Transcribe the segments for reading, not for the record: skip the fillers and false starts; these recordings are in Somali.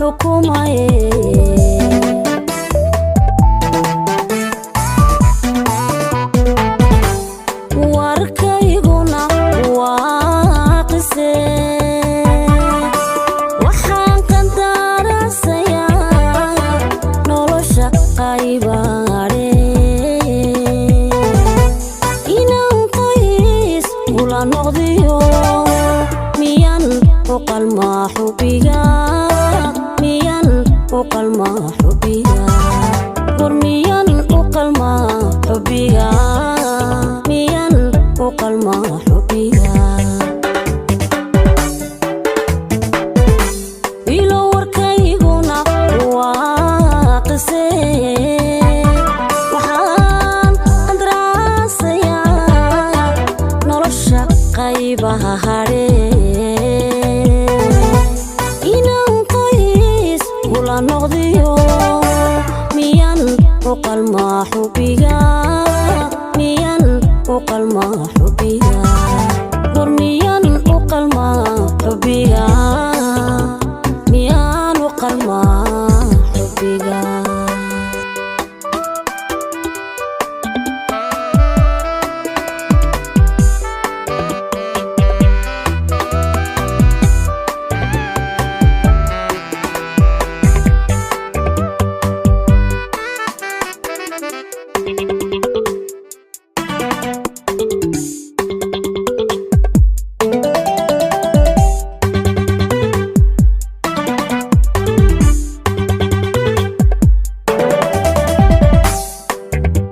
Xukumaye. Warkayguna waa qise, waxaan qandaraasayaa nolosha qaybaadhe, inaan qoys kula noqdiyo miyan u qalmaa xubiga? Miyan u qalmaa xubiga? War miyan u qalmaa xubiga? Miyan u qalmaa xubiga? Wiilo, warkayguna waa qise, waxaan qandaraasayaa nolosha qaybaha hadhe, inaan qoys kula noqdiyo miyan u qalmaa xubiga? Miyan u qalmaa xubiga? War miyan u qalmaa xubiga? Miyaan u qalmaa xubiga?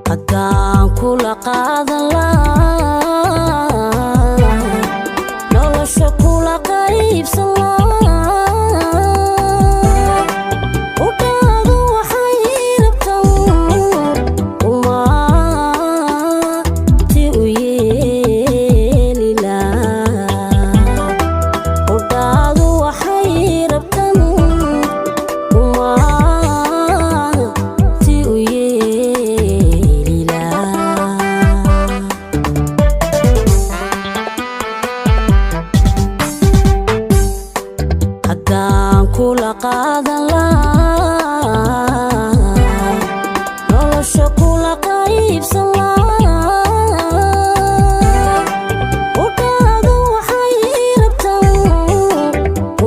Haddaan kula qaadan lahaa, nolosha kula qaybsan lahaa, udhaadu waxay rabtan umaati u yeeli lahaa. Udhaadu waxay rabtan umaati u yeeli lahaa. Haddaan kula qaadan lahaa, nolosha kula qaybsan lahaa, udhaadu waxay rabtan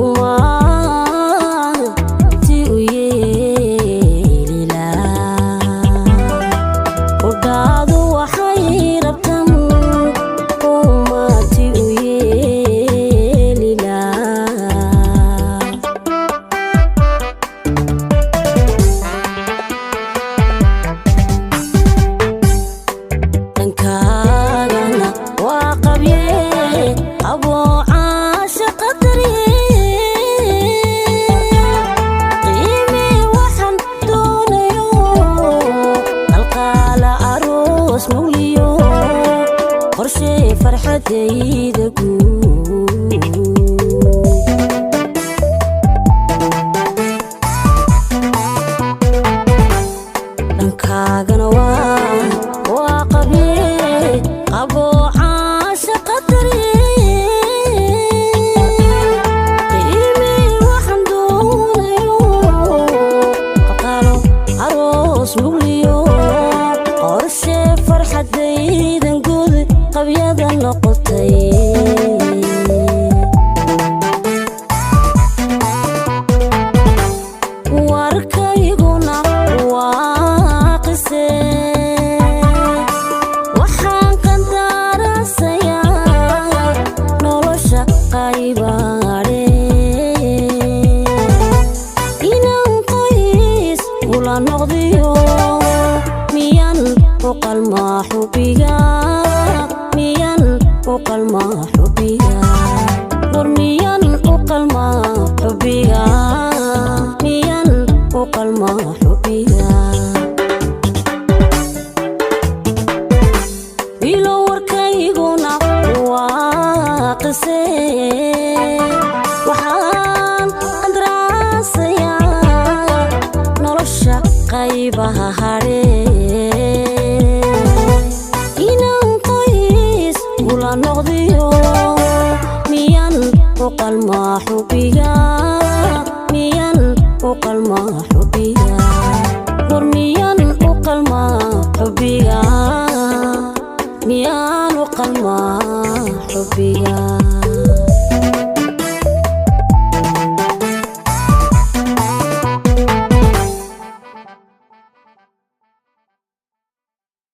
umaati u yeeli lahaa. Udhaadu waxay rabtan umaati u yeeli lahaa. Dhankaagana waa qabye aboo caashaqa daryeel, qiimee waxaan doonayo, qalqaala aroos mawliyo, qorshee farxadayda guud. Dhankaagana waa qabye qaboo caashaqa daryeel, qiimee waxaan doonayo, qalqaalo aroos mugliyo, qorshee farxadaydan guud qabyada noqotay. Warkayguna waa qise, waxaan qandaraasayaa nolosha qaybaadhe, inaan qoys kula noqdiyo miyan u qalmaa xubiga? Miyan u qalmaa xubiga? War miyan u qalmaa xubiga? Miyan u qalmaa xubiga? Wiilo, warkayguna waa qise, waxaan qandaraasayaa nolosha qaybaha hadhe, inaan qoys kula noqdiyo miyan u qalmaa xubiga? Miyan u U qalmaa xubbiga? War miyaan u qalmaa xubbiga? Miyaan u qalmaa xubbiga?